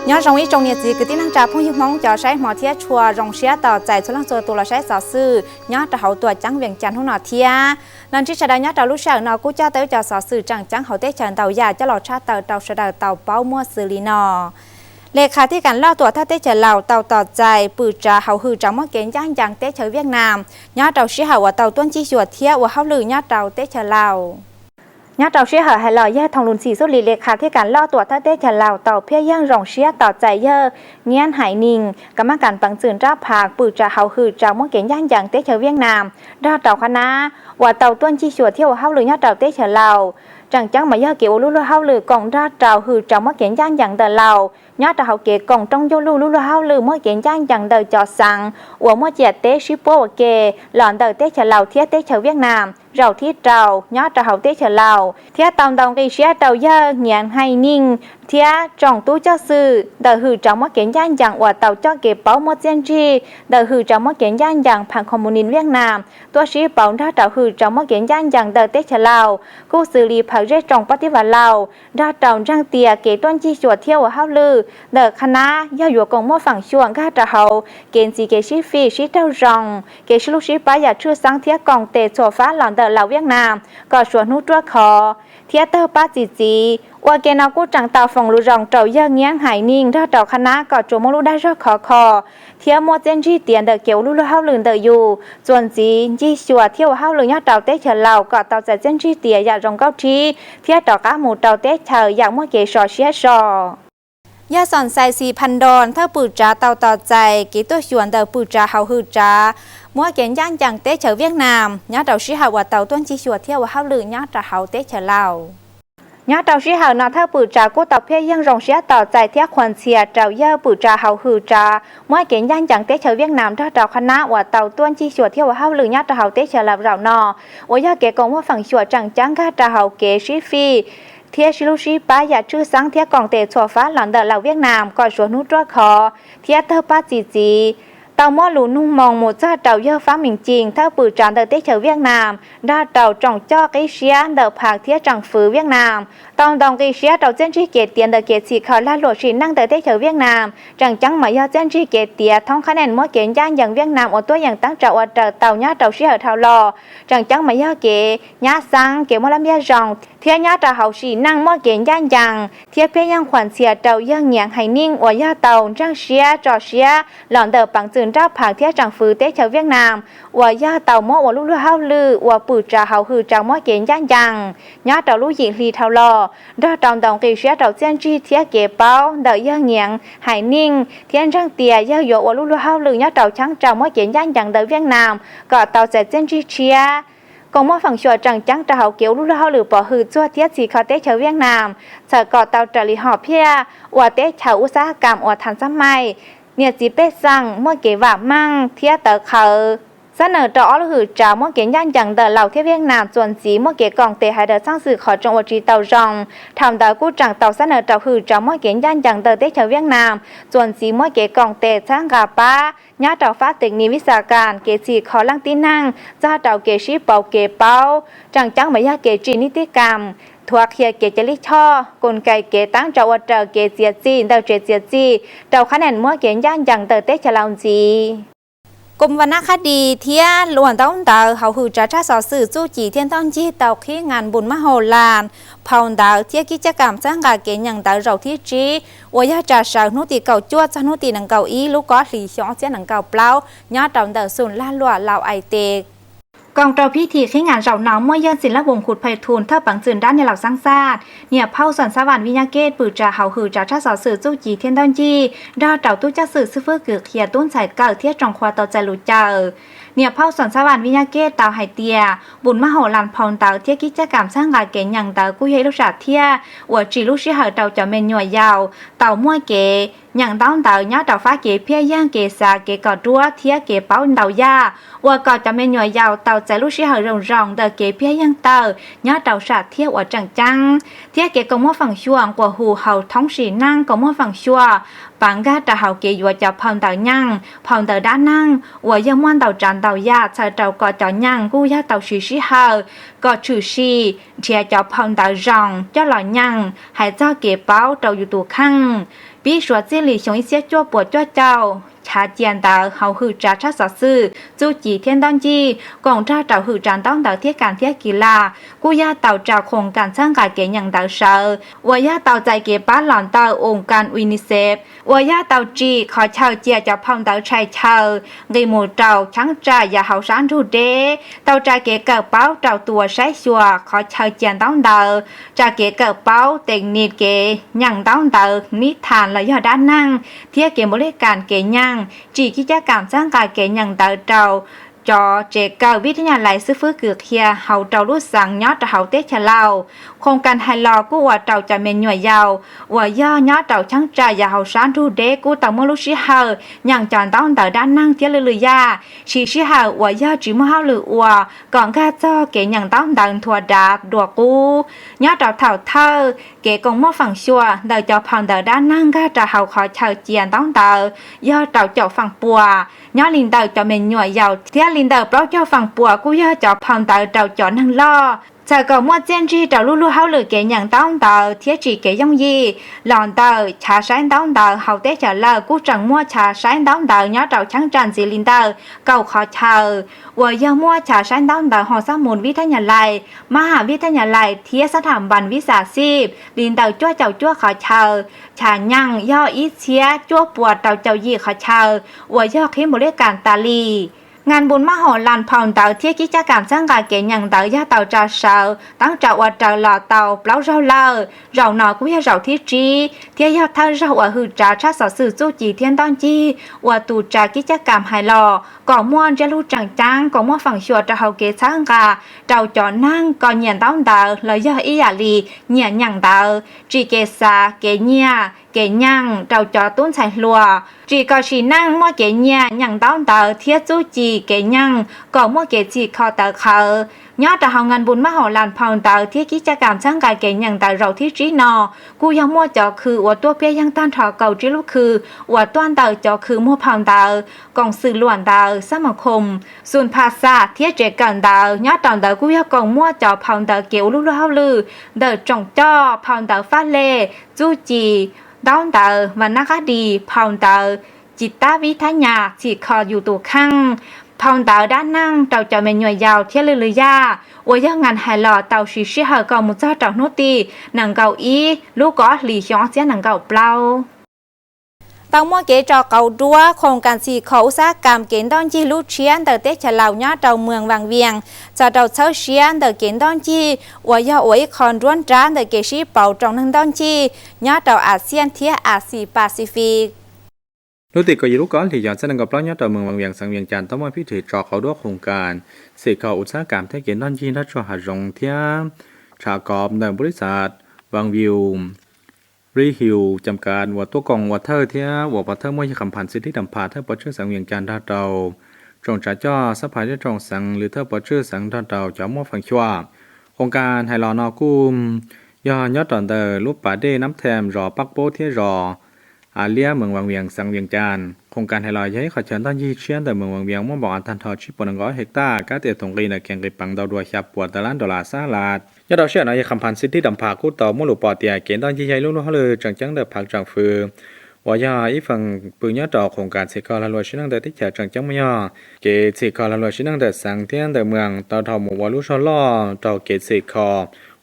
Nyob zoo ib tsoom niam txiv kwv tij neej tsa phooj ywg Hmoob cov saib hmov thiab tshua, zoo siab tos txais txhua leej txhua tus los saib xov xwm nyob rau hauv tuam ceeb Vias Cas hnub no thiab. Los ntsib sawv daws nyob rau lub sij hawm no kuj coj tau cov xov xwm tseem ceeb hauv teb chaws ntau yam coj los tshaj tawm rau sawv daws tau paub muaj xws li no. Lej khas thib kas loj tuam thawj teb chaws Laus tau tos txais pwm tsav hauv hwm tsav muab kev ncaj ncees teb chaws Viaj Nam nyob rau sij hawm uas tau tuaj ncig xyuas thiab ua hauj lwm nyob rau teb chaws Laus. Nyob rau sij hawm hais los yawg Thoo Lus Ntxhim Xub Lis lej khas thib kas loj tuam thawj teb chaws Laus tau pheej yeej zoo siab tos txais yawg Nyiab Hais Nis, kam mab kas peev xwm nrab phas pwm tsav hauv hwm tsav muab kev ncaj ncees teb chaws Viaj Nam nrog rau qhab nab uas tau tuaj ncig xyuas thiab ua hauj lwm nyob rau teb chaws Laus. Tseem ceeb mas yog kev ua lub luag hauj lwm koom nrog rau hwm tsav muab kev ncaj ncees ntawm Laus nyob rau hauv kev koom rooj ncuj lug lub luag hauj lwm muab kev ncaj ncees ntawm cov xeev uas muaj ciam teb sib puab ua ke los ntawm teb chaws Laus thiab teb chaws Viaj Nam zaum thib rau nyob rau hauv teb chaws Laus, thiab tau ntaus nqi siab rau yawg Nyiab Hais Nis thiab tsoom tub coj xwm ntawm hwm tsav muab kev ncaj ncees uas tau coj kev paub muaj txiaj ntsig ntawm hwm tsav muab kev ncaj ncees phas khoos mus nis Viaj Nam tuaj sib pauv nrog rau hwm tsav muab kev ncaj ncees ntawm teb chaws Laus, kuj xws li phawv zej tsoom pob tib vas Laus nrog rau ntseeg tias kev tuaj ncig xyuas thiab ua hauj lwm ntawm qhab nab yog yuav koom muaj feem xyuam nkag rau hauv kev ntxiv kev sib fim sib raug zoo, kev sib hlub sib pab yam tshwj xeeb thiab koom tes txhua fab los ntawm Laus Viaj Nam kom suav hnub ruaj khov thiab tawg pab txi txiv. Ua ke no kuj tseem tau foom lus zoo rau yawg Nyiab Hais Nis nrog rau qhab nab kom tsuas muaj lub dag zog khov kho thiab muaj txiaj ntsig tiav ntawm kev ua lub luag hauj lwm ntawm yus txuas ntxiv ncig xyuas thiab ua hauj lwm nyob rau teb chaws Laus kom tau txais txiaj ntsig tiav yam zoo nkauj rhib thiab rov qab mus rau teb chaws yam muaj kev sov siab so. Yawg Xoom Xais Xis Phas Nroos thawj pwm tsav tau tos txais kev tuaj xyuas ntawm pwm tsav hauv hwm tsav muab kev ncaj ncees teb chaws Viaj Nam nyob rau sij hawm uas tau tuaj ncig xyuas thiab ua hauj lwm nyob rau hauv teb chaws Laus. Nyob rau sij hawm no thawj pwm tsav kuj tau pheej yeej zoo siab tos txais thiab qhuas ntxhias rau yawg pwm tsav hauv hwm tsav muab kev ncaj ncees teb chaws Viaj Nam nrog rau qhab nab uas tau tuaj ncig xyuas thiab ua hauj lwm nyob rau hauv teb chaws Laus zaum no, uas yog kev koom muaj feem xyuam tseem ceeb nkag rau hauv kev sib fim thiab sib hlub sib pab yam tshwj xeeb thiab koom tes txhua fab los ntawm Laus Viaj Nam kom suav hnub ruaj khov thiab tawg pab txi txiv. Tau muab lus nug moo mus txog rau yawg Fab Meem Cees thawj pwm tsav ntawm teb chaws Viaj Nam nrog rau tsoom coj qib siab ntawm phas thiab tseem fwv Viaj Nam tau ntaus nqi siab rau txiaj ntsig kev tiav ntawm kev txhim kho lag luam sim neej ntawm teb chaws Viaj Nam. Tseem ceeb mas yog txiaj ntsig kev tiav thoob qhab nees muab kev ncaj ncees Viaj Nam uas tuaj yeem teeb tsa ua raws tau nyob rau sij hawm dhau los. Tseem ceeb mas yog kev nyab xeeb, kev muaj laj npiaj zoo thiab nyob rau hauv sim neej muaj kev ncaj ncees thiab pheej yeej qhuas ntxhias rau yawg Nyiam Hais Nis uas yog tau ntseeg siab tso siab los ntawm peev xwm nrab phas thiab tseem fwv teb chaws Viaj Nam uas yog tau muab ua lub luag hauj lwm ua pwm tsav hauv hwm tsav muab kev ncaj ncees nyob rau lub yim hli dhau los, nrog rau ntaus nqi siab rau txiaj ntsig thiab kev paub ntawm yawg Nyiam Hais Nis thiab ntseeg tias yawg yuav ua lub luag hauj lwm nyob rau cheeb tsam muab kev ncaj ncees ntawm Viaj Nam kom tau txais txiaj ntsig tshiab, koom muaj feem xyuam tseem ceeb rau hauv kev ua lub luag hauj lwm pov hwm txuag thiab txhim kho teb chaws Viaj Nam, txhawm kom tau raws li hom phiaj uas teb chaws ub xab kam uas thas xab mais, niam txiv pej xeem muaj kev vam meej thiab tawv qhawv. Xab nawm rau ob lub hwm tsav muab kev ncaj ncees ntawm Laus thiab Viaj Nam txuas ntxiv muaj kev koom tes hais daws txheej xwm qhov tseem ua tsis tau zoo. Dhau ntawd kuj tseem tau xab nawm rau hwm tsav muab kev ncaj ncees ntawm teb chaws Viaj Nam txuas ntxiv muab kev koom tes txhawb nqa pab nyob rau fab tes nis vis xas kas, kev txhim kho leej tib neeg, txog rau kev sib pauv kev paub, tseem ceeb mas yog kev tsim nij tib kam, thuav qhia kev cia lij choj, koos kais kev teeb tsa ua raws kev txiav txim ntawm tsev txiav txim rau qhab nees muab kev ncaj ncees ntawm teb chaws Laus ntxiv. Koom Vam Nab Qhab Dis thiab luam ntaub ntawv hauv hwm tsav tshaj xov xwm txuj ci thiab ntaub ncig tau qhib ngas npus mab hau las, phau ntawv thiab kib caj kam txhawb nqa kev nyeem ntawv zaum thib tsib uas yog tsa sawv hnub tim kaum cuaj txog hnub tim nees nkaum ib lub kob hlis xyoo ob txhiab nees nkaum plaub nyob rau ntawm xum lag luam Laus Ais Tes. Koom rau phib thim qhib ngas zaum no muaj yawg Xim Lab Voos Khus Phais Thus thawj peev xwm nrab niam Laus Xeeb Xaj, niam phauj Xoom Xab Vam Vij Nyab Kej pwm tsav hauv hwm tsav tshaj xov xwm txuj ci thiab ntaub ncig nrog rau tub coj xwm xib fwb Kws Qhia, tub ntxhais Kawm thiab tsoom qhua tau txais lus caw. Niam phauj Xoom Xab Vam Vij Nyab Kej tau hais tias npus mab hau las, phau ntawv thiab kib caj kam txhawb nqa kev nyeem ntawv kuj yog ib lub sam thiaj uas tsim lub sij hawm rau cov me nyuam yaus tau muaj kev nyeem ntaub ntawv nyob rau fab kev phiaj yeeg, kev xav, kev kom duab thiab kev paub ntau yam, uas kom cov me nyuam yaus tau txais lub sij hawm zoo zoo ntawm kev phiaj yeeg tawm nyob rau sam thiaj uas tseem ceeb, thiab kev koom muaj feem xyuam nquas hu hauv thoob sim neej koom muaj feem xyuam pav nkag rau hauv kev yuav cov phau ntawv nyeem, phau ntawv dab neeg uas yog muaj ntau tsav ntau yam txhawm rau kom cov nyeem kuj yog tau siv sij hawm kom tshwm sim nrhiav cov phau ntawv zoo coj los nyeem hais txog kev paub rau yus tus kheej. Pib suav txij li xyoo ib txhiab cuaj puas cuaj caum, chav cia ntawv hauv hwm tsav tshaj xov xwm, txuj ci thiab ntaub ncig koom nrog rau hwm tsav ntaub ntawv thiab kas thiab kis las kuj yog tau tsa khoos kas txhawb nqa kev nyeem ntawv sawv uas yog tau txais kev pab los ntawm oos kas UNICEF uas yog tau tsim qhov chaw cia cov phau ntawv tshais chaw nqis mus rau cheeb tsam yav hauv sab nrug deb, tau tsa kev kawm paub rau tus uas saib xyuas qhov chaw cia ntaub ntawv, tsa kev kawm paub tes nis kev nyeem ntaub ntawv nib thas los yog dab neeg thiab kev npaum li kas kev nyeem, tsim kib cab kam txhawb nqa kev nyeem ntawv rau cov tsev kawm vib thab nyas lais xwb fwb kws qhia hauv rau lub xeev nyob rau hauv teb chaws Lauj. Khoos kas hais los kuj ua rau cov me nyuam yaus uas yog nyob rau cheeb tsam yav hauv sab nrug deb kuj tau muaj lub sij hawm nyeem cov ntaub ntawv dab neeg thiab lwm lwm yam, siv sij hawm uas yog tsis muaj hauj lwm ua kom nkag txog kev nyeem ntaub ntawv nthua dav dua qub. Nyob rau thaum thawj, kev koom muaj feem xyuam ntawm cov phau ntawv dab neeg nkag rau hauv qhov chaw cia ntaub ntawv yog rau caum feem pua nyob li ntawm cov me nyuam yaus thiab li ntawm plaub caug feem pua kuj yog cov phau ntawv rau cov neeg loj. Txawm kom muaj txiaj ntsig rau lub luag hauj lwm kev nyeem ntaub ntawv thiab tsim kev yooj yim los ntawm chav saib ntaub ntawv hauv teb chaws Lauj kuj tseem muaj chav saib ntaub ntawv nyob rau cheeb tsam ntxiv li ntawm kaum qhov chaw uas yog muaj chav saib ntaub ntawv hos xab mus vib thab nyas lais, mab ham vib thab nyas lais thiab xab tham npas vib xas xib li ntawm cuaj caum cuaj qhov chaw. Chav nyeem yog ib txhiab cuaj puas rau caum yim qhov chaw uas yog qhib npaum li kas tas li. Nkas npus mab hom las phau ntawv thiab kib cab kam txhawb nqa kev nyeem ntawv yog tau tsa sawv teeb tsa ua raws los tau plaub zaug lawm. Zaum no kuj yog zaum thib tsib thiab yog thawj zaug uas hwm tsav tshaj xov xwm txuj ci thiab ntaub ncig ua tus tsa kib cab kam hais los kom muaj ntsiab lus tseem ceeb kom muaj feem xyuam rau hauv kev txhawb nqa rau cov neeg kom nyiam ntaub ntawv los yog ib yam li nyiam nyeem ntawv, tsim kev xav kev nyiam kev nyeem rau cov tub ntxhais hluas, tsim kom sim neej muaj kev nyiam nyeem ntaub ntawv thiab txuj ci kev nyeem kom muaj kev txhim kho tawv qhawv. Nyob rau hauv nkas npus mab hom las phau ntawv thiab kib cab kam txhawb nqa kev nyeem ntawv zaum thib tsib no kuj yog muaj cov khw uas tuaj piab yeeg tag nrho kaum tsib lub khw uas tuaj ntawm cov khw muag phau ntawv, koom xwm luam ntawv, xab mos khoos, xus pha xas thiab tsev kawm ntawv. Nyob rau ntawd kuj yog koom muaj cov phau ntawv kev ua lub luag hauj lwm ntawm tsoom coj phau ntawv faj lej, txuj ci, ntaub ntawv, vas nab qab dis, phau ntawv, ci tab vib thab nyas, txhim kho yus tus kheej, phau ntawv dab neeg rau cov me nyuam yaus thiab lwm lwm yam uas yog nkas hais los tau siv sij hawm kom mus txog rau hnub tim nees nkaum ib lub kaum ob hlis xyoo ob txhiab nees nkaum plaub. Tau muaj kev tso qauv duab khoos kas txhim kho ua xab kam kev ntaub ncig lub tshiab ntawm teb chaws Laus nyob rau Moos Vas Vias txog rau txhawb siab ntawm kev ntaub ncig uas yog ua ib qho nruab nrab ntawm kev sib pauv rau neeg ntaub ncig nyob rau Axias thiab Asia Pacific. Hnub tim kaum yim lub kaum ob hlis xyoo ob txhiab nees nkaum plaub nyob rau Moos Vas Vias xeev Vias Cas tau muaj pib thim tso qauv duab khoos kas txhim kho ua xab kam thiab kev ntaub ncig nrog tsuag hav zoov thiab tshav kov ntawm npau li xav Vas Vias Ri Hius Cam Kav uas tuaj koom ua thawj thiab ua pov thawj muaj yawg Kham Phas Xi Thib Dam Phas thawj pov tswj xeev Vias Cas nrog rau tsoom tsav coj xab phas thiab tsoom xeev lwm thawj pov tswj xeev nrog rau cov muaj feem xyuam. Khoos kas hais los no kuj yog nyob rau ntawm lub pas dej Nab Them zos Pab Pob thiab zos Av Liab Moos Vas Vias xeev Vias Cas. Khoos kas hais los yog ib qho chaw ntaub ncig tshiab ntawm Moos Vas Vias muaj npaum av tag nrho tsib puas nees nkaum ob hec taj, kab tias tus nqi ntawm kev nqis peev ntau dua xya puas tawm lab dollar sab laj. Nyob rau sij hawm no yawg Kham Phas Xi Thib Dam Phas kuj tau muab lus pom tias kev ntaub ncig yog ib lub luag hauj lwm tseem ceeb ntawm phav tseem fwv uas yog ib feem pw nyob rau khoos kas txhim kho lag luam siv neej ntawm teb chaws tseem ceeb muaj yog kev txhim kho lag luam siv neej ntawm xeev thiab ntawm moos tau dhau mus ua lub zog loj rau kev txhim kho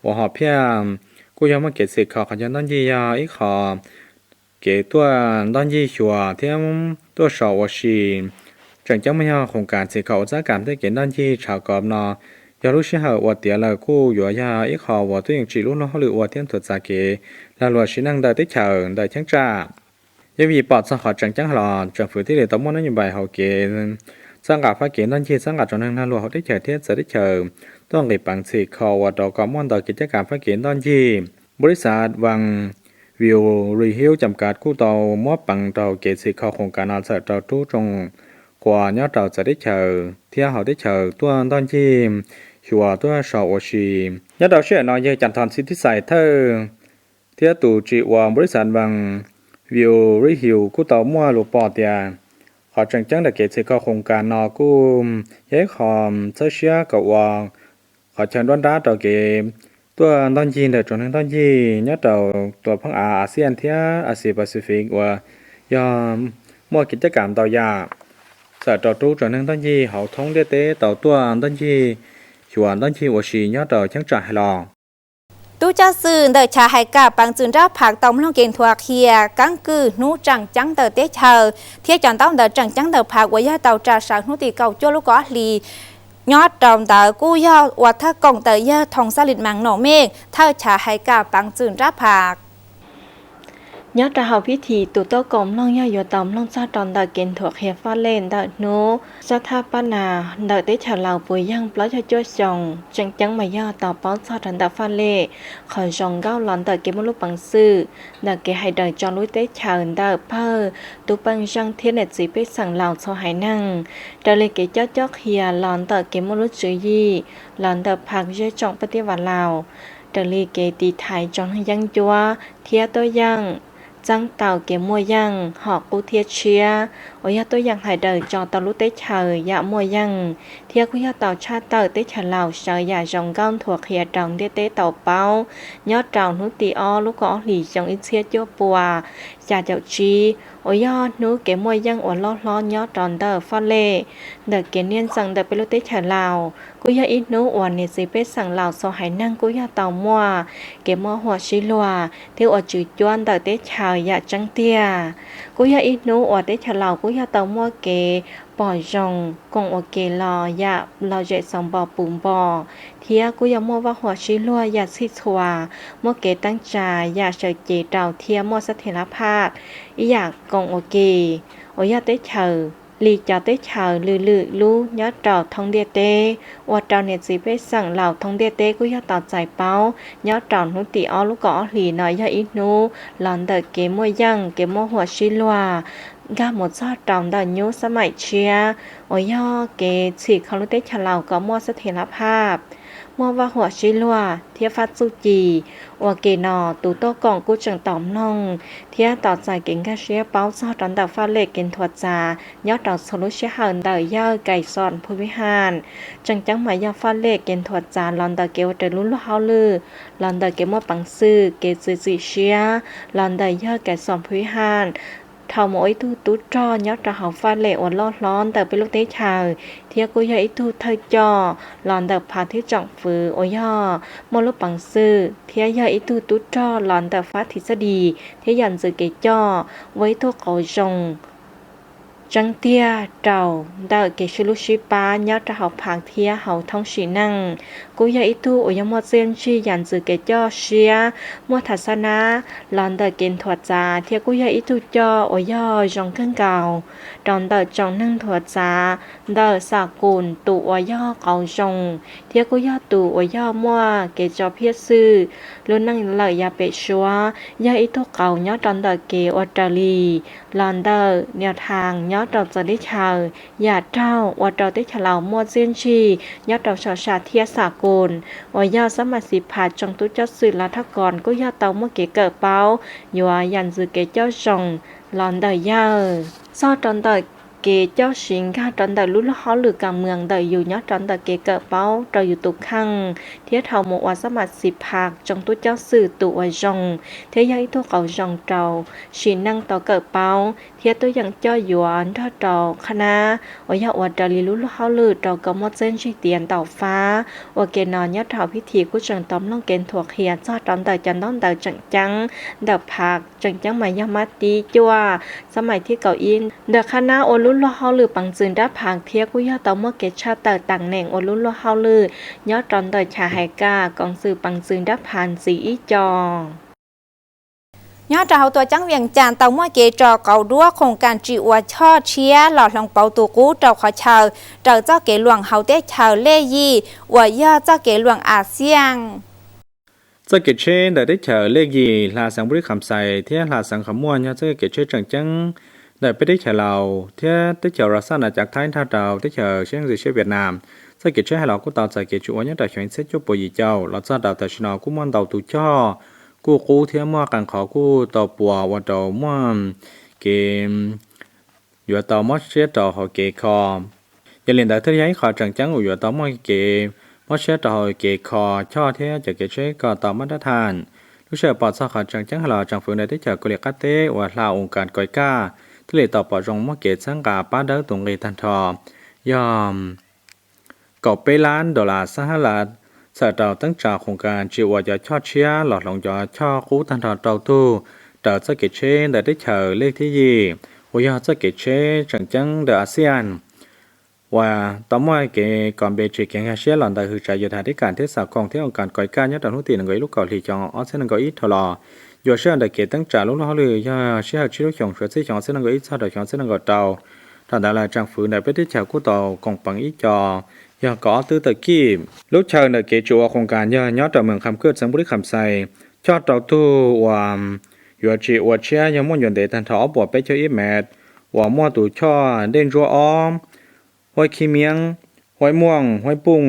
uas hom phiaj kuj yog muaj kev txhim kho qhov chaw ntaub ncig yog ib qho kev tuaj ntaub ncig xyuas thiab tuaj so ua si. Tseem ceeb muaj yog khoos kas txhim kho ua xab kam thiab kev ntaub ncig tshav kov no yog lub sij hawm uas tiav lawm kuj yuav yog ib qho uas tub yeej tsim lub luag hauj lwm ua thiab nthuav txav kev lag luam siv neej ntawm teb chaws ntawm cheeb tsam. Yog vim pom txog qhov tseem ceeb los tseem fwv thiaj li tau muaj nub nyob npaim hauv kev txhawb nqa fab kev ntaub ncig txhawb nqa tsoom neeg lag luam hauv teb chaws thiab txawv teb chaws tuaj nqis peev txhim kho ua rau kom muaj ntau kev cab kam fab kev ntaub ncig. Npau li xav Vas Vias Ri Hius Cam Kav kuj tau muab peev rau kev txhim kho khoos kas no txhawm rau tub tsoom quas nyob rau txawv teb chaws thiab hauv teb chaws tuaj ntaub ncig xyuas tuaj so ua si. Nyob rau sij hawm no yawg Cam Thos Xi Thib Xais thawj thiab tus tsim ua npau li xav Vas Vias Ri Hius kuj tau muaj lus pom tias qhov tseem ceeb ntawm kev txhim kho khoos kas no kuj yog ib qho txhawb siab kom ua qhov chaw nruab nrab rau kev tuaj ntoj ncig ntawm tsoom neeg ntoj ncig nyob rau tus pheej av ASEAN thiab Asia Pacific uas yog muaj kev cab kam ntau yam, txawm rau rub tsoom neeg ntoj ncig hauv thoob ntiaj teb tau tuaj ntoj ncig, xyuas ntoj ncig ua si nyob rau cheeb tsam hais los. Tub ceev xwm ntawm chav hais kam peev txwm nrab phav tau mloog kev nthuav qhia keeb kwm hnub tseem ceeb ntawm teb chaws thiab cov ntaub ntawv tseem ceeb ntawm phav uas yog tau tsa sawv hnub tim kaum cuaj lub kaum ob hlis. Nyob rau ntawd kuj yog ua thawj koom ntawm yawg Thoo Xab Lis Maas Nom Mej thawj chav hais kam peev txwm nrab phav. Nyob rau hauv pib thim tus tuaj koom mloog yog yuav tau mloog txog rau ntawm kev nthuav qhia faj lej ntawm hnub xab thaj pab nas ntawm teb chaws Laus puas yeej plaub caug cuaj xyoos. Tseem ceeb mas yog tau paub txog rau ntawm faj lej, qhov zoo nkauj los ntawm kev muaj lub peev xwm, ntawm kev hais daws tso lub teb chaws ntawm pawg tub peej zeej thiab niam txiv pej xeem Laus txhua haiv neeg, raws li kev coj coj qhia los ntawm kev muaj lub tswv yim los ntawm phav zej tsoom paj tib vas Laus, raws li kev tiv thaiv tsoom neeg yeeb ncuab thiab tuaj yeem txeeb tau kev muaj yeej hom qub thiab tshiab uas yog tuaj yeem hais daws tso tau lub teb chaws yam muaj yeej, thiab kuj yog tau tshaj tawm teb chaws Laus sawv yam zoo nkauj nthuav qhia rau ntiaj teb tau paub nyob rau hnub tim ob lub kaum ob hlis xyoo ib txhiab cuaj pua xya caum tsib, uas yog hnub kev muaj yeej uas loj hlob nyob rau ntawm faj lej ntawm kev niaj ntxeem ntawm peb lub teb chaws Laus. Kuj yog ib hnub uas niam txiv pej xeem Laus txhua haiv neeg kuj yog tau muaj kev muaj huam sib luag thiab ua tswv cuab ntawm teb chaws yam tseeb tiag. Kuj yog ib hnub uas teb chaws Laus kuj yog tau muaj kev pom zoo koom ua ke los yam lom zem xaus npo puv npo, thiab kuj yog muaj vaj huam sib luag yam txhij txhua, muaj kev teeb tsa yam sawv cev rau thiab muaj xab thim lab phaj ib yam koom ua ke, uas yog teb chaws li cov teb chaws lwm lwm lub nyob rau thoob ntiaj teb, ua rau niam txiv pej xeem Laus thoob ntiaj teb kuj yog tau txais paub nyob rau hnub tim ob lub kaum ob hlis no yog ib hnub los ntawm kev muaj yeej kev muaj huam sib luag nkag mus txog rau ntawm nyub xab maim tshiab uas yog kev txhim kho lub teb chaws Laus kom muaj xab thim lab phaj, muaj vaj huam sib luag thiab fab txuj ci ua ke no. Tus tuaj koom kuj tseem tau mloog thiab tau txais kev nkag siab paub txog rau ntawm faj lej kev nthuav txav nyob rau txhua lub sij hawm ntawm yawg Kais Xoos Phu Vib Has. Tseem ceeb mas yog faj lej kev nthuav txav los ntawm kev ua raws lub luag hauj lwm, los ntawm kev muaj peev xwm kev txiav txim siab los ntawm yawg Kais Xoos Phu Vib Has dhau mus ua ib tug tub rog nyob rau hauv faj lej uas loj hlob ntawm peb lub teb chaws, thiab kuj yog ib tug thawj coj los ntawm phav thiab tsoom fwv uas yog muaj lub peev xwm thiab yog ib tug tub rog los ntawm fab thim txoj dis thiab yam ntxwv kev coj, ua ib tug qauv zoo tseeb tiag rau ntawm kev sib hlub sib pab nyob rau hauv phav thiab hauv thoob sim neej. Kuj yog ib tug uas yog muaj txiaj ntsig yam ntxwv kev coj siab, muaj tham xab nab los ntawm kev nthuav txav thiab kuj yog ib tug coj uas yog zoo kawg nkaus rau ntawm tsoom neeg nthuav txav ntawm Xam Kus, tus uas yog qauv zoo thiab kuj yog tus uas yog muaj kev tso phiaj xwm lub neej lawm yav pem suab, yog ib tug qauv nyob rau ntawm kev ua raws li los ntawm nias thaas nyob rau txawv teb chaws yam raug ua rau teb chaws Laus muaj txiaj ntsig nyob rau saum sam thiab Xam Kus uas yog xab mas xis phas tsoom tub coj xwm los thaj kos kuj yog tau muaj kev kawm paub yuav yam ntxwv kev coj zoo los ntawm yawg. Txog rau ntawm kev coj siv nkag rau ntawm lub luag hauj lwm kam mws ntawm yus nyob rau ntawm kev kawm paub rau yus tus kheej thiab dhau mus ua xab mas xis phas tsoom tub coj xwm tus uas zoo thiab yog ib tug qauv zoo rau sim neej tau kawm paub thiab tuaj yeem coj yuav nrog rau qhab nab uas yog ua raws li lub luag hauj lwm rau kom muaj txiaj ntsig tiav ntau fab. Ua ke no nyob rau hauv pib thim kuj tseem tau mloog kev nthuav qhia txog rau ntawm cov ntaub ntawv tseem ceeb ntawm phav, tseem ceeb mas yog mab tib cuaj xab mais thib kaum ib ntawm qhab nab ua lub luag hauj lwm peev txwv nrab phav thiab kuj yog tau muaj kev tshaj tawm tam neem ua lub luag hauj lwm nyob rau ntawm chav hais kam koom xwm peev txwv nrab phav ntxiv ib co. Nyob rau hauv tuam ceeb Vias Cas tau muaj kev tso qauv duab khoom kam tsim ua choj tshiab los hloov pauv tus qub rau qhov chaw raws txoj kev luam hauv teb chaws lej yim uas yog txoj kev luam ASEAN. Txoj kev tsheb ntawm teb chaws lej yim hla xeev Npuj Lis Kham Xais thiab hla xeev Kham Muaj yog txoj kev tsheb tseem ceeb ntawm peb teb chaws Laus thiab teb chaws Ras Xas Nas Cav Thaib nrog rau teb chaws Siab Ntxwv Siab Vias Nam. Txoj kev tsheb hais los kuj tau txais kev tsim ua nyob rau xyoo ib txhiab cuaj puas yim caum los txog rau tam sim no kuj muaj ntau tus choj kuj qub thiab muaj qee qhov kuj tau puas ua rau muaj kev yuav tau mob siab rau hauv kev kho. Yog li ntawd thiaj yog ib qho tseem ceeb uas yuav tau muaj kev mob siab rau hauv kev kho choj thiab cov kev tsheb kom tau mab dab thaj. Lub sij hawm pom txog qhov tseem ceeb hais los tsoom fwv ntawm teb chaws Kauslim Qab Teb uas hla ua kas koi kaj thiaj li tau pom zoo muab kev txhawb nqa pab dawb tus nqi tag nrho yog kaum peb lab dollar xab hab las txhawm rau teeb tsa khoos kas tsis ua cov choj tshiab los hloov cov choj qub tag nrho rau tug raws txoj kev tsheb ntawm teb chaws lej thib yim uas yog txoj kev tsheb tseem ceeb ntawm ASEAN uas tau muaj kev kos npe tsis kev nkag siab los ntawm hwv tsav yus thav teb kas thiab xav khoom thiab ua kas koi kaj nyob rau hnub tim nees nkaum ib lub kaum hli xyoo ob txhiab nees nkaum ib dhau los. Yuav sij hawm ntawm kev teeb tsa lub lub hauj lwm yog sij hawm tsib lub xyoo suav txij xyoo ob txhiab nees nkaum ib txog rau xyoo ob txhiab nees nkaum rau. Thaum ntawd lawm tsoom fwv ntawm peb teb chaws kuj tau koom peev ib co yog kaum ob tub tawm kij. Lub chaw ntawm kev tsis ua khoos kas yog nyob rau mees Kham Kuj txeev npu li Kham Xais, choj rau tug uas yuav tsis ua tshiab yog muaj ncua ntev tag nrho ob puas peb caug ib mev uas muaj tus choj dej ntsuab ob, huaib khib miab, huaib muaj, huaib pooj,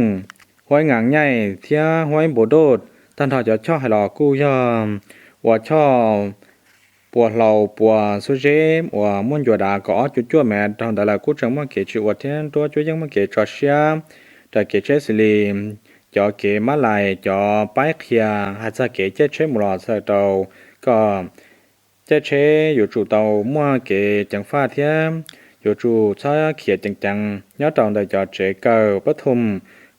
huaib nkaas nyaij thiab huaib npua doj. Tag nrho cov choj hais los kuj yog ua choj pua hlau pua xuab zeb uas muaj ncua dav kaum ob cuaj cuaj mev. Dhau ntawd lawm kuj tseem muaj kev tsis ua thiab nruab cuab yeej muaj kev tso siab raws kev tsheb xws li cov kev mab lais, cov paib qhia, hais txog kev caij tsheb mus los txhawm rau kom caij tsheb yuav tsum tau muaj kev ceev faj thiab yuav tsum txhob khiav ceev ceev nyob rau ntawm cov tsev kawm pab thum,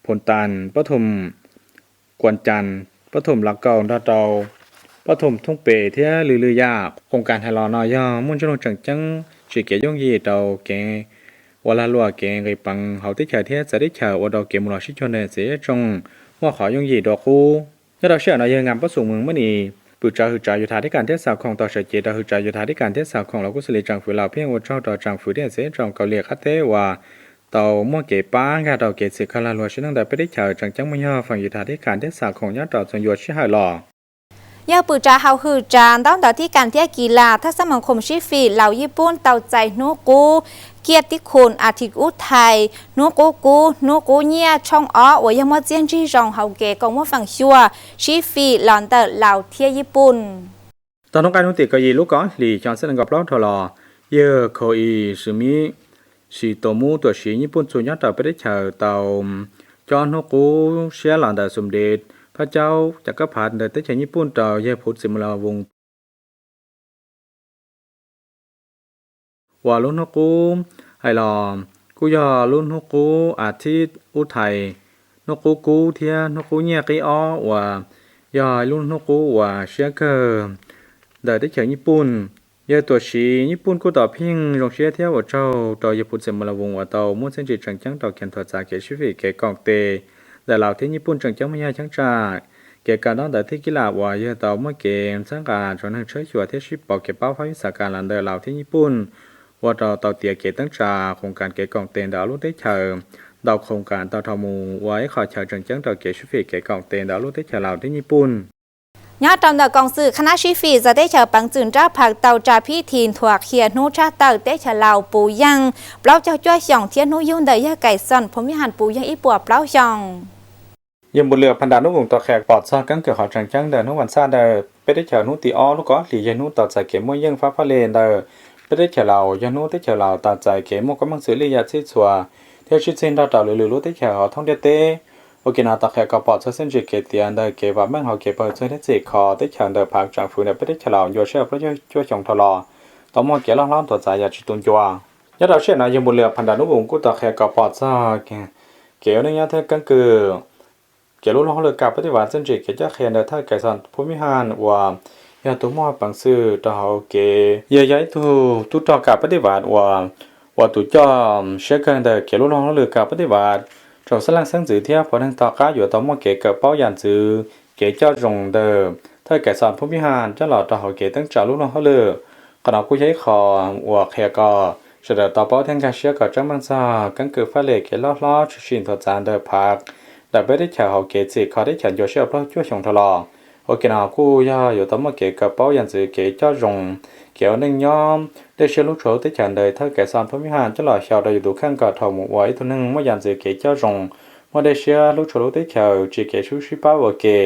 phum tas pab thum, kuas cas pab thum, los kaum nrog rau pab thum thooj pes thiab lwm lwm yam. Khoos kas hais los no yog muaj ntsis lug tseem ceeb tsis kev yooj yim rau kev ua lag luam kev nqis peev hauv teb chaws thiab txawv teb chaws ua rau kev mus los sib cuag ntawm txiv tsoom muaj qhov yooj yim dua qub. Nyob rau sij hawm no yawg Nkas Pab Xum Mees Mab Nis pwm tsav hwv tsav yus thav teb kas thiab xav khoom tau sawv cev rau hwv tsav yus thav teb kas thiab xav khoom los kuj xws li tsoom fwv Laus Phiaj ua tsaug rau tsoom fwv teb chaws Kauslim Qab Teb uas tau muaj kev pab nkag rau kev txhim kho lag luam sib neej ntawm peb teb chaws tseem ceeb muaj yog feem yus thav teb kas thiab xav khoom nyob rau txhua ncua sij hawm los. Yawg pwm tsav hauv hwv tsav ntaub ntawv teb kas thiab kis las thaj xab moos khoom sib fim Laus Yij Pun tau txais hnub qub kiaj tib khum a thim ub thais, hnub qub kub, hnub qub nyiaj tshooj ob uas yog muaj txiaj ntsig zoo hauv kev koom muaj feem xyuam sib fim los ntawm Laus thiab Yij Pun. Tag hnub qaij hnub tim kaum yim lub kaum ob hlis xyoo ob txhiab nees nkaum plaub dhau los, yawg Kho-i Sw Mib Sis Tos Mub tuam siv Nyij Pooj txuj nyob rau peb teb chaws tau cob hnub qub siab los ntawm Xum Dev Phab Caub Cam Kab Phav ntawm teb chaws Nyij Pooj rau yawg Phuv Txim Mus Las Voos uas lub hnub qub hais los kuj yog lub hnub qub a thib ub thais, hnub qub kub thiab hnub qub nyiaj qib ob uas yog lub hnub qub uas siab kawg ntawm teb chaws Nyij Pooj. Yawg tuam siv Nyij Pooj kuj tau pheej zoo siab thiab ua tsaug rau yawg Phuv Txim Mus Las Voos uas tau muaj txiaj ntsig tseem ceeb rau kev nthuav txav kev sib fim kev koom tes ntawm Laus thiab Nyij Pooj tseem ceeb muaj yog cheeb tsam kev kawm ntaub ntawv thiab kis las uas yawg tau muaj kev txhawb nqa rau neeg tshawb xyuas thiab sib pauv kev paub fab vib xav kas los ntawm Laus thiab Nyij Pooj ua rau tau tiav kev teeb tsa khoos kas kev koom tes ntawm ob lub teb chaws ntau khoos kas tau dhau mus ua ib qho chaw tseem ceeb rau kev sib fim kev koom tes ntawm ob lub teb chaws Laus thiab Nyij Pooj. Nyob rau ntawm koom xwm qhab nab sib fim txawv teb chaws peev txwm nrab phawv tau tsa phib thi nthuav qhia hnub tshaj tawm teb chaws Laus puv yeej plaub caug cuaj xyoos thiab hnub yug ntawm yawg Kaim Xoom Phuv Mib Has puv yeej ib puas plaub xyoos. Yawg Npus Lwm Phas Das Nub Voos tau qhia pom txog keeb kwm qhov tseem ceeb ntawm hnub vas xaj ntawm peb teb chaws hnub tim ob lub kaum ob hlis yog hnub tau txais kev muaj yeej fab faj lej ntawm peb teb chaws Laus, yog hnub teb chaws Laus tau txais kev muaj koob meej xws lij yam txhij txhua thiab sib txig nrog rau lwm lwm lub teb chaws hauv thoob ntiaj teb. Ua ke no tau qhia kom pom txog txiaj ntsig kev tiav ntawm kev vam meej hauv kev pawg txuj thiab txhim kho teb chaws ntawm phav tsoom fwv ntawm peb teb chaws Laus ncua sij hawm plaub caug cuaj xyoos dhau los tau muaj kev loj hlob nthuav txav yam tsis tu ncua. Nyob rau sij hawm no yawg Npus Lwm Phas Das Nub Voos kuj tau qhia kom pom txog kev ua neej nyob thiab keeb kwm kev lub luag hauj lwm kam pab tij vam txiaj ntsig kev coj qhia ntawm thawj Kaim Xoom Phuv Mib Has uas yog tus muaj peev xwm rau hauv kev, yawg yog ib tug tub rog kam pab tij vam uas ua tus coj siab kawg ntawm kev lub luag hauj lwm kam pab tij vam rau xeeb leej xeeb ntxwv thiab pab neeg tom qab yuav tau muaj kev kawm paub yam ntxwv kev coj zoo ntawm thawj Kaim Xoom Phuv Mib Has coj los rau hauv kev teeb tsa lub luag hauj lwm. Qhov no kuj yog ib qho uas qhia kom sawv daws tau paub thiab nkag siab kom tseeb meej txog keeb kwm faj lej kev loj hlob tshwm sim nthuav txav ntawm phav ntawm peb teb chaws hauv kev txhim kho teb chaws ncua sij hawm plaub caug cuaj xyoos dhau los. Ua ke no kuj yog yuav tau muaj kev kawm paub yam ntxwv kev coj zoo kev ua neej nyob, dej siab hlub tshua lub teb chaws ntawm thawj Kaim Xoom Phuv Mib Has coj los xyaum rau yus tus kheej kom dhau mus ua ib tug neeg muaj yam ntxwv kev coj zoo, muaj dej siab hlub tshua lub teb chaws, tsim kev sib sib pab ua ke,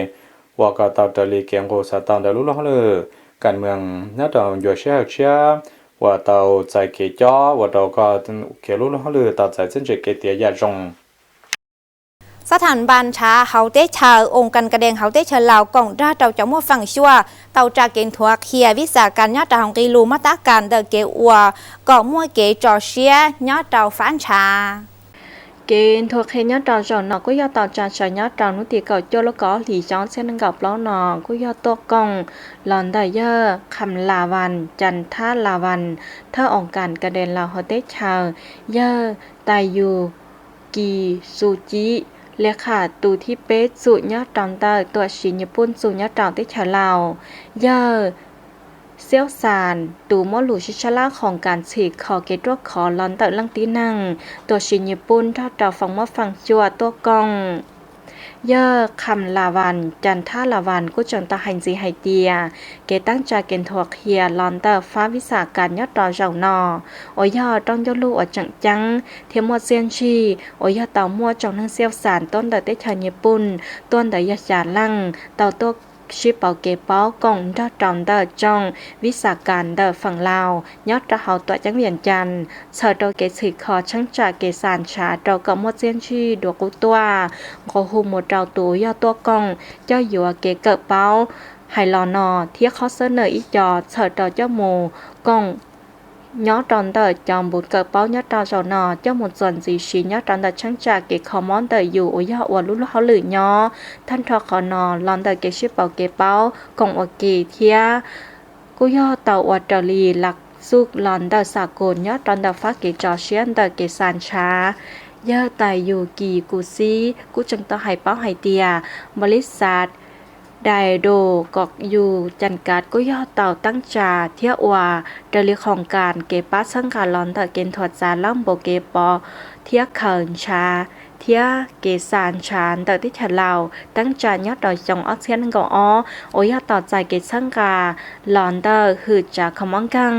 ua kom tau raws li kev nqus xav tau ntawm lub luag hauj lwm kam mees nyob rau ncua sij hawm tshiab uas tau txais kev cob ua rau kom kev lub luag hauj lwm tau txais txiaj ntsig kev tiav yam zoo. Tab tham npas ntshav hauv teb chaws, oo kas ka dees hauv teb chaws Laus koom nrog rau cov muaj feem xyuam tau tsa kev nthuav qhia vis xas kas nyob rau hauv nqi lus mab tab kas ntawm kev ua kom muaj kev tso siab nyob rau fab ntshav. Kev nthuav qhia nyob rau zaum no kuj yog tau tsa tsawg nyob rau hnub tim kaum cuaj lub kaum ob hlis xyoo ob txhiab nees nkaum plaub no, kuj yog tuaj koom los ntawm yawg Kham La Vas, Can Thab La Vas, thawj oo kas ka dees Laus hauv teb chaws, yawg Tais Yus Kis Xu Cib, le kham tus thib peb txum nyob rau ntawm tuam siv Nyij Pooj txum nyob rau teb chaws Laus, yawg Xiaub Xas, tus muab lus sib sab laj khoos kas txhim kho kev ruaj khov los ntawm leej tib neeg, tuam siv Nyij Pooj nrog rau feem muaj feem xyuam tuaj koom. Yawg Kham La Vas, Can Thab La Vas kuj tseem tau hais ntxiv hais tias, kev teeb tsa kev nthuav qhia los ntawm fab vis xas kas nyob rau zaum no uas yog rooj ncauj lug uas tseem ceeb thiab muaj txiaj ntsig uas yog tau muaj tsoom neeg Xiaub Xas tuaj ntawm teb chaws Nyij Pooj tuaj ntawd yog xya leej tau tuaj sib pauv kev paub koom nrog rau ntawm tsoom vis xas kas ntawm feem Laus nyob rau hauv tuam ceeb Vias Cas, txhawm rau kev txhim kho cheeb tsam kev xas ntshav rau kom muaj txiaj ntsig dua qub tuaj, nqua hu mus rau tus uas yog tuaj koom coj yuav kev kawm paub hais los no thiab qhov xab nawm ib co txhawm rau coj mus koom nyob rau ntawm cov npus kawm paub nyob rau zaum no coj mus txuas ntxiv siv nyob rau ntawm cheeb tsam kev kho mob ntawm yus uas yog ua lub luag hauj lwm nyob. Thawj nrho qhov no los ntawm kev sib pauv kev paub koom ua ke thiab kuj yog tau ua raws li laj xuj los ntawm xam kus nyob rau ntawm fab kev tso siab ntawm kev xas ntshav. Yawg Tais Yus Kis Kus Xib kuj tseem tau hais paub hais tias, npau li xas Dais Dus kom yus Cas Kas kuj yog tau teeb tsa thiab ua raws li khoos kas kev pab txhawb nqa los ntawm kev nthuav txav lab npau kev pov thiab khaws ntshav thiab kev xas ntshav ntawm teb chaws Laus teeb tsa nyob rau xyoo ob txhiab nees nkaum ob uas yog tau txais kev txhawb nqa los ntawm hwm tsav kho mob nkeeg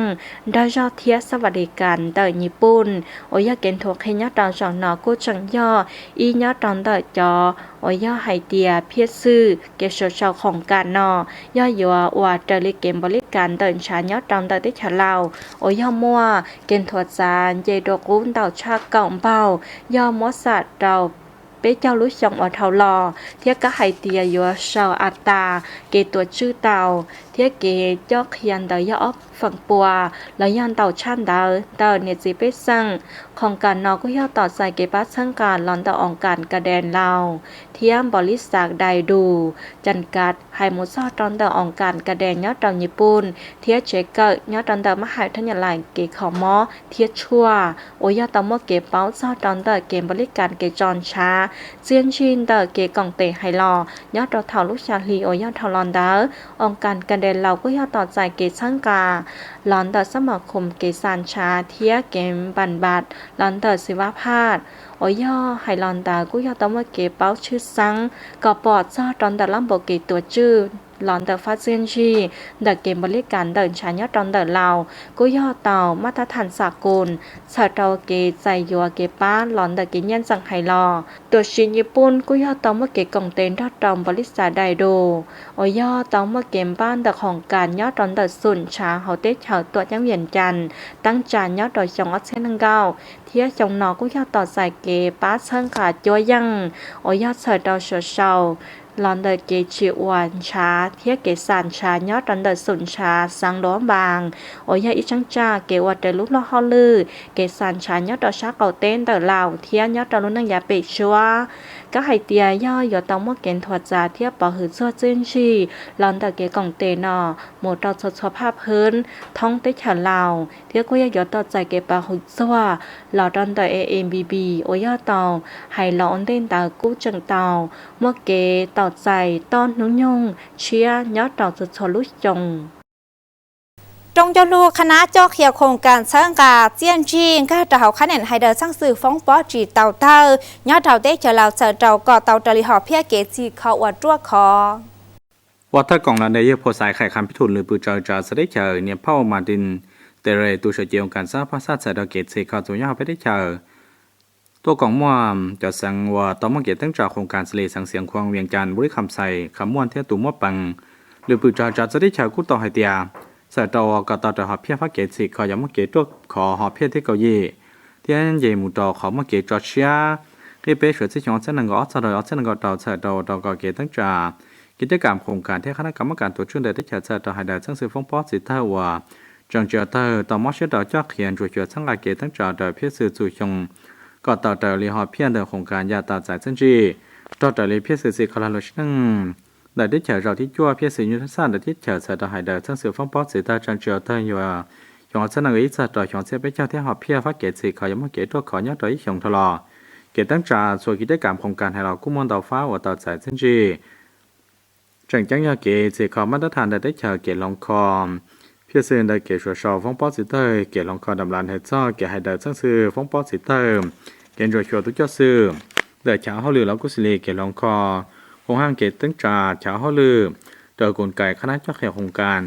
nrog zog thiab xab vas di kas ntawm Nyij Pooj uas yog kev nthuav qhia nyob rau zaum no kuj tseem yog ib nyob rau ntawm cov uas yog hais tias phiaj xwm kev sau sau khoos kas no yog yuav ua raws li kev npau li kas ntawm ntshav nyob rau ntawm teb chaws Laus uas yog muaj kev nthuav txav nce dua qub ntau tshaj kaum npaug, yog muab xam rau peb caug lub xyoo uas dhau los thiab kab hais tias yuav sau a tas kev tuav tswj tau thiab kev coj qhia ntawd yog ob feem pua los yog ntau tshaj ntawd ntawm niam txiv pej xeem. Khoos kas no kuj yog tau txais kev pab txhawb nqa los ntawm oo kas ka dees Laus thiab npau li xas Dais Dus, Cas Kas hais mus txog rau ntawm oo kas ka dees nyob rau Nyij Pooj thiab tsev kawm nyob rau ntawm mab hais thab nyam lais kev kho mob thiab tshuaj uas yog tau muaj kev paub txog rau ntawm kev npau li kas kev tso ntshav txiaj ntsig ntawm kev koom tes hais los nyob rau thaum lub xya hli uas yog dhau los ntawd. Oo kas ka dees Laus kuj yog tau txais kev txhawb nqa los ntawm xab mas khoom kev xas ntshav thiab kev npas npas los ntawm xiv vaj phaj uas yog hais los ntawd kuj yog tau muaj kev paub tshwj xeeb kom pom txog rau ntawm lab npau kev tuav tswj los ntawm fab txiaj ntsig ntawm kev npau li kas ntawm ntshav nyob rau ntawm Laus kuj yog tau mab tab tham xam kus txhawm rau kev txais yuav kev pab los ntawm kev nyiaj ntxeem hais los. Tuam siv Nyij Pooj kuj yog tau muaj kev koom tes nrog rau npau li xas Dais Dus uas yog tau muaj kev npaj ntawm khoos kas nyob rau ntawm xum ntshav hauv teb chaws tuam ceeb Vias Cas teeb tsa nyob rau xyoo ob txhiab nees nkaum thiab xyoo no kuj yog tau txais kev pab txhawb nqa cuab yeej uas yog txhawm rau sau sau los ntawm kev tsim ua ntshav thiab kev xas ntshav nyob rau ntawm xum ntshav Xeev Luav Npas uas yog ib cheeb tsam kev ua raws lub luag hauj lwm kev xas ntshav nyob rau sab qaum teb ntawm Laus thiab nyob rau lub neej yav pem suab. Kab hais tias yog yuav tau muaj kev nthuav txav thiab pov hwm txuag txiaj ntsig los ntawm kev koom tes no mus rau txhua txhua phaj phwb thoob teb chaws Laus thiab kuj yog yuav tau txais kev pov hwm txuag los rau ntawm A A B B uas yog tau hais los ua ntej ntawd kuj tseem tau muaj kev tau txais toj hnub nyoog tshiab nyob rau txhua txhua lub xyoo. Rooj ncauj lug qhab nab coj qhia khoos kas txhawb nqa txiaj ntsig nkag rau hauv qhab nen hais daws txheej xwm foob pob tsis tau tawg nyob rau teb chaws Laus txhawm rau kom tau raws li hom phiaj kev txhim kho uas ruaj khov. Ua thawj koom los ntawm yawg Phoo Xais Khais Kham Pib Thum lwm pwm tsav tsav txawv teb chaws, niam phauj Martin Terres tus sawv cev oo kas xab phaj xaj txhawm rau kev txhim kho txuas nyob hauv peb teb chaws. Tuaj koom muaj cov xeev uas tau muaj kev teeb tsa khoos kas xws li xeev Xiav Khuam, Vias Cas, Npuj Lis Kham Xais, Kham Muam thiab tus muab pees. Lwm pwm tsav tsav txawv teb chaws kuj tau hais tias txhawm rau kom tau raws hom phiaj fab kev txhim kho yog muaj kev ruaj khov hom phiaj thiab kaum yim, thiab nce mus rau qhov muaj kev tso siab qib peb suav txij xyoo ob txhiab nees nkaum ob txog rau ob txhiab nees nkaum rau txhawm rau ua rau kom kev teeb tsa, kev coj kam khoom kas thiab qhab nab kam mob kam tuam tswj ntawm teb chaws txhawm rau hais daws txheej xwm foob pob txiv tawg uas tseem tsis tawg tau mob siab rau coj qhia ntsuam xyuas txhawb nqa kev teeb tsa raws phiaj xwm txum xyoo kom tau raws li hom phiaj ntawm khoom kas yam tau txais txiaj ntsig raug raws li phiaj xwm txhim kho lag luam sim neej ntawm teb chaws zaum thib cuaj phiaj xwm nyuj thab xaj ntawm teb chaws txhawm rau hais daws txheej xwm foob pob txiv tawg tseem tsis tawg yuav xyoo ob txhiab nees nkaum ib txog rau xyoo ob txhiab peb caug thiab hom phiaj fab kev txhim kho yuav muaj kev ruaj khov nyob rau ib xyoos dhau los. Kev teeb tsa txhua kev coj kam khoom kas hais los kuj muaj ntau fab uas tau txais txiaj ntsig. Tseem ceeb yog kev txhim kho mab tab thas ntawm teb chaws kev hloov kho phiaj xwm ntawm kev suav sau foob pob txiv tawg, kev hloov kho dam las hais txog kev hais daws txheej xwm foob pob txiv tawg, kev ntsuam xyuas tub coj xwm ntawm chav hauj lwm los kuj xws li kev hloov kho hoo haj kev teeb tsa chav hauj lwm rau koom kais qhab nab coj qhia khoom kas.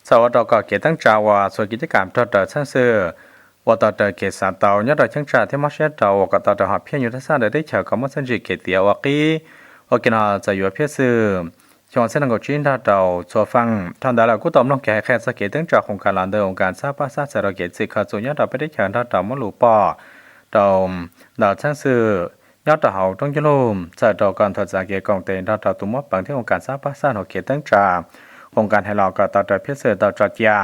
Txhawm ua rau kom kev teeb tsa uas txhua kev coj kam raug raws txheej xwm uas tau raws kev xav tau nyob rau cheeb tsam thiab mob siab rau uas kom tau raws hom phiaj nyuj thab xaj ntawm teb chaws kom muaj txiaj ntsig kev tiav ua qib. Ua ke no txawm yuav phiaj xwm xyoo ob txhiab nees nkaum tsib nrog rau txhua feem. Dhau ntawd lawm kuj tau mloog kev hais qhia txog kev teeb tsa khoom kas los ntawm koom kas xab pab xaj txhawm rau kev txhim kho txhua nyob rau peb teb chaws nrog rau muab lus pom rau ntawm txheej xwm nyob rau hauv roob cuj lug txhawm rau kom nthuav txav kev koom tes nrog rau tus muab peev thiab koom kas xab pab xaj hauv kev teeb tsa khoom kas hais los kom tau raws phiaj xwm tau tso cia.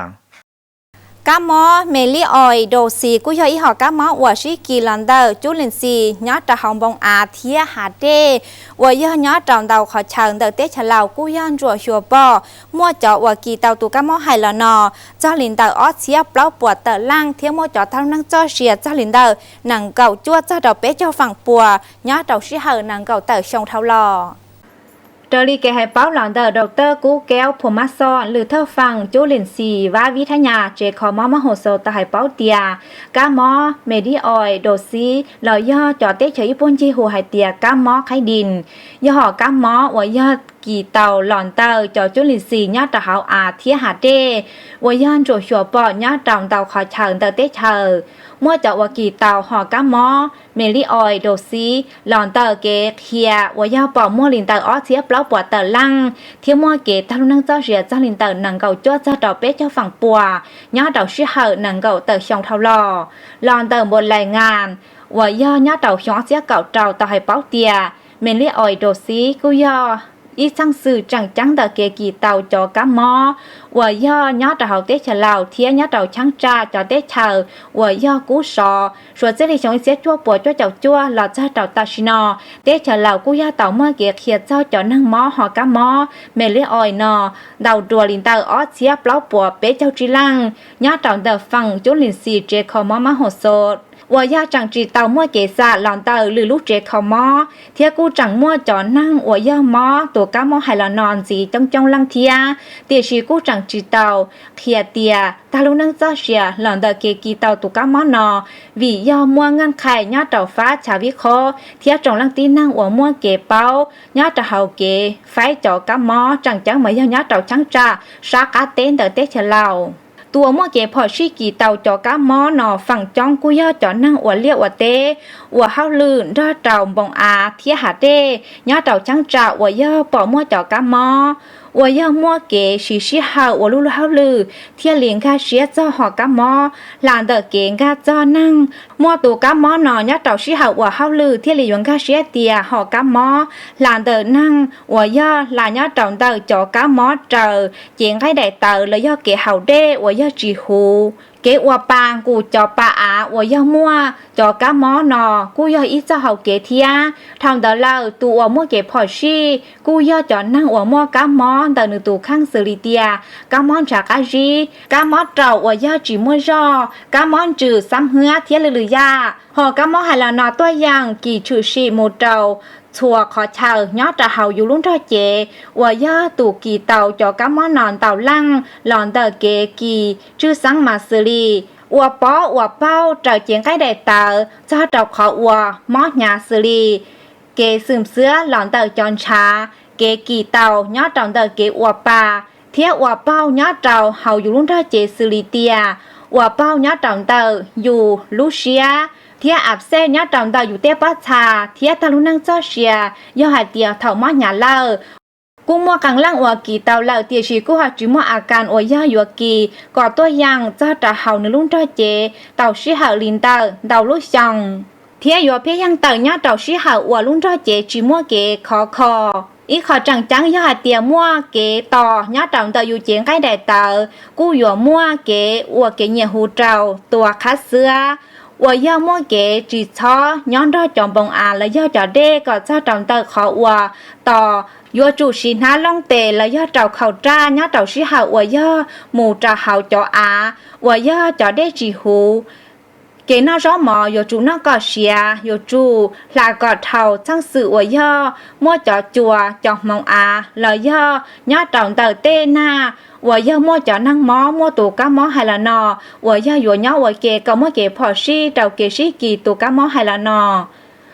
Kab mob me li ois dos xis kuj yog ib hom kab mob uas sib kis los ntawm cub lim xis nyob rau hauv npoo av thiab hav dej uas yog nyob rau ntau qhov chaw ntawm teb chaws Laus kuj yog ntsuam xyuas pom muaj cov uas kis tau tus kab mob hais los no txog li ntawm ob txhiab plaub puas tawm leej thiab muaj cov tag lub neej txoj sia txog li ntawm nees nkaum cuaj txog rau peb caug feem pua nyob rau sij hawm nees nkaum tawm xyoo dhau los. Raws li kev hais paub los ntawm Dr. Kub Kev Phum Mab Xoj lwm thawj feem cub lim xis vaj vib thab nyas tsev kho mob mab hauv xaus tau hais paub tias kab mob me li ois dos xis los yog cov teb chaws ib puag ncig hu hais tias kab mob qhaib dis, yog hom kab mob uas yog kis tau los ntawm cov cub lim xis nyob rau hauv av thiab hav dej uas yog ntsuam xyuas pom nyob rau ntau qhov chaw ntawm teb chaws. Muaj cov uas kis tau hom kab mob me li ois dos xis los ntawm kev qhia uas yog pom muaj li ntawm ob txhiab plaub puas tawm leej thiab muaj kev tag lub neej txoj sia txog li ntawm nees nkaum cuaj txog rau peb caug feem pua nyob rau sij hawm nees nkaum tawm xyoo dhau los. Los ntawm npau lais ngas uas yog nyob rau xyoo ob txhiab kaum rau tau hais paub tias me li ois dos xis kuj yog ib txheej xwm tseem ceeb ntawm kev kis tau cov kab mob uas yog nyob rau hauv teb chaws Laus thiab nyob rau cheeb tsam cov teb chaws uas yog kub sov suav txij li xyoo ib txhiab cuaj puas cuaj caum cuaj los txog rau tam sim no. Teb chaws Laus kuj yog tau muaj kev qhia txog cov neeg mob hom kab mob me li ois no ntau dua li ntawm ob txhiab plaub puas peb caug tsib leej nyob rau ntawm feem cub lim xis tsev kho mob mab hauv xaus uas yog tseem tsis tau muaj kev xam los ntawm lwm lub tsev kho mob thiab kuj tseem muaj cov neeg uas yog mob tus kab mob hais los no ntxiv coob coob leej thiab, tiam sis kuj tseem tsis tau qhia tias tag lub neej txoj sia los ntawm kev kis tau tus kab mob no, vim yog muaj nqaj qhais nyob rau fab chav vib qhob thiab tsoom leej tib neeg uas muaj kev paub nyob rau hauv kev faib cov kab mob tseem ceeb mas yog nyob rau cheeb tsam sab qab teb ntawm teb chaws Laus. Tus uas muaj kev phom sij kis tau cov kab mob no feem coob kuj yog cov neeg ua liaj ua teb, ua hauj lwm nrog rau npoo av thiab hav dej nyob rau cheeb tsam uas yog pom muaj cov kab mob, uas yog muaj kev siv sij hawm ua lub lub hauj lwm thiaj li nkag siab txog hom kab mob hla ntawm kev nkag txog neeg muaj tus kab mob no nyob rau sij hawm ua hauj lwm thiaj li yuav nkag siab tias hom kab mob hla ntawm neeg uas yog hla nyob rau ntawm cov kab mob raws cev nqaij daim tawv los yog kev haus dej uas yog tsis huv. Kev ua pa nqus cov pa av uas yog muaj cov kab mob no kuj yog ib txoj hau kev thiab. Dhau ntawd lawm tus uas muaj kev phom sij kuj yog cov neeg uas muaj kab mob ntawm nws tus kheej xws li tias kab mob ntshav qab zib, kab mob raum uas yog tsis muaj zog, kab mob ntsws xab hwb thiab lwm lwm yam. Hom kab mob hais los no tuaj yeem kis tshwm sim mus rau txhua qhov chaw nyob rau hauv yus lub nrog cev uas yog tus kis tau cov kab mob no ntau leej los ntawm kev kis tswj xeeb mas xws li ua pob ua paug raws cev nqaij daim tawv txog rau qhov uas mob hnyav xws li kev xwm xwab los ntawm cov ntshav, kev kis tau nyob rau ntawm kev ua pa thiab ua paug nyob rau hauv yus lub nrog cev xws li tias ua paug nyob rau ntawm yus lub siab thiab ab xej nyob rau ntawm yus tej pob txha thiab tag lub neej txoj sia. Yog hais tias thaum mob hnyav lawm, kuj muaj qee leej uas kis tau lawm tiam sis kuj ho tsis muaj a kas uas yog yuav kis kom tuaj yeem txog rau hauv nws lub nrog cev tau sij hawm li ntawm ntau lub xyoos. Thiab yuav pheej yeej tawm nyob rau sij hawm uas lub nrog cev tsis muaj kev khov kho. Ib qho tseem ceeb yog hais tias muaj kev tos nyob rau ntawm yus cev nqaij daim tawv, kuj yuav muaj kev ua kev nyiam hu rau tua qhab xwab, uas yog muaj kev tsis txhob nyob nrog cov npoo av los yog cov dej kom txog rau ntawm qhov uas tos. Yuav tsum siv hnab looj tes los yog rau khau raj nyob rau sij hawm uas yog mus rau hauv cov av uas yog cov dej tsis huv. Kev noj zaub mov yuav tsum noj kom siav, yuav tsum hla kom dhau txheej xwm uas yog muaj cov cua, cov hmoov av los yog nyob rau ntawm tej nag uas yog muaj cov neeg mob muaj tus kab mob hais los no, uas yog yuav nyob ua ke kom muaj kev phom sij rau kev sib kis tus kab mob hais los no.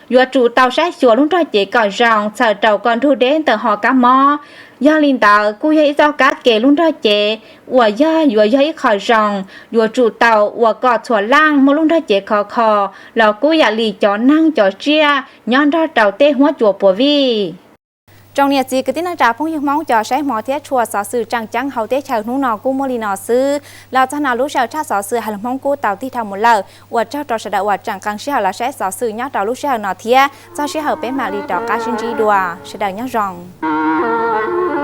Yuav tsum tau saib xyuas lub nrog cev kom zoo txhawm rau koj nrug deb ntawm ho kab mob. Yog li ntawd kuj yog ib txoj kab ke lub nrog cev uas yog yuav yog ib qho zoo. Yuav tsum tau ua kom txhua leej muaj lub nrog cev khov kho los kuj yam li cov neeg cov tsiaj nyob nrog rau tej huab cua puas vij. Tsoom niam txiv kwv tij neej tsa phooj ywg Hmoob cov saib hmov thiab tshua, xov xwm tseem ceeb hauv teb chaws hnub no kuj muaj li no xwb. Los txog no lub sij hawm tshaj xov xwm hais lus Hmoob kuj tau tig dhau mus lawm. Ua tsaug rau sawv daws uas tseem qee sij hawm los saib xov xwm nyob rau lub sij hawm no thiab txog sij hawm peb mam li rov qab sib ntsib dua. Sawv daws nyob zoo.